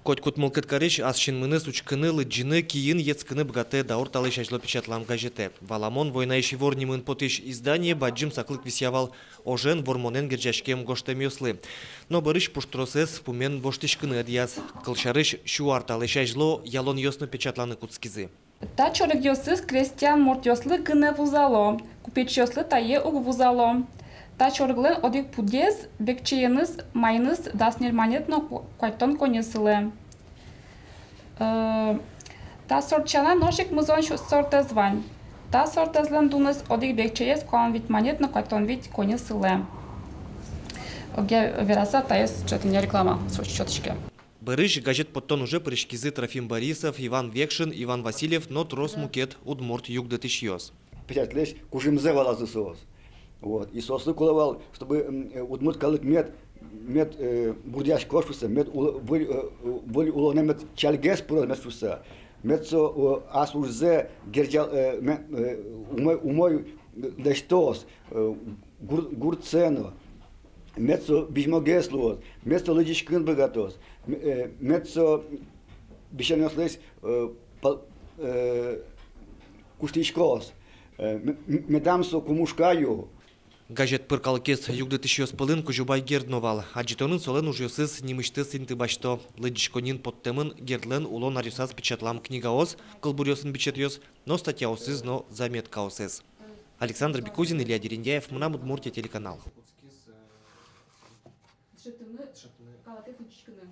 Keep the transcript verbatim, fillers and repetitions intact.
Котькуд мылкыд карись ас синмыныз учкыны, лыдӟыны, киын йӧтскыны быгатэ даур талэсь азьло печатлам газетэ. Валамон, «Войнаысь ивор» нимын потӥсь издание бадӟым саклык висъя вал ожен, вормонэн герӟаськем гожтэмъёслы. Но бӧрысь пуштросэз пумен воштӥськыны ӧдъяз. Кылсярысь, сю ар талэсь азьло ялонъёс но печатланы кутскизы. Та чорыгъёсыз крестьян муртъёслы гинэ вузало, купечъёслы тае уг вузало. Та чорыглэн одӥг пудез бекчееныз майыныз дас ньыль манет но ку-, куатьтон коньы сылэ. Э, та сорт сяна нош ик музон сю-, сортэз вань. Та сортэзлэн дуныз одӥг бекчеез куамын вить манет но куатьтон вить коньы сылэ. Огъя вераса, таез чотыня реклама со-, сётӥське. Бӧрысь газет поттон уже пыриськизы Трофим Борисов, Иван Векшин, Иван Васильев но трос мукет удмурт югдытӥсьёс. Печатьлэсь кужымзэ валазы соос. Вот. И соослы кулэ вал, чтобы, м, э, удмурт калык мед, мед, э, бурдъяськоз шуыса, мед уло-, выль, э, выль улонэ мед чальгес пыроз мед шуыса, мед со, э, ас ужзэ герӟал-, э, ме-, э, умой, умой лэсьтоз, э, гур-, гуртсэ но, мед со визьмогес луоз, мед со лыдӟиськыны быгатоз, м-, э, мед со висёнъёслэсь, э, пал-, э, куштӥськоз, э, м-, м-, медам со кумушка ю. Газет пыр калыкез югдытӥсьёс пӧлын Кузебай Герд но вал. Адӟытонын солэн ужъёсыз нимысьтыз инты басьто. Лыдӟиськонниын поттэмын Гердлэн улон аръёсаз печатлам книгаос, кылбуръёсын бичетъёс но статьяосыз но заметкаосыз. Александр Бекузин, Илья Дерендяев, «Мынам Удмуртие» телеканал. Дышетыны, дышетыны. Калыкез лыдӟиськыны.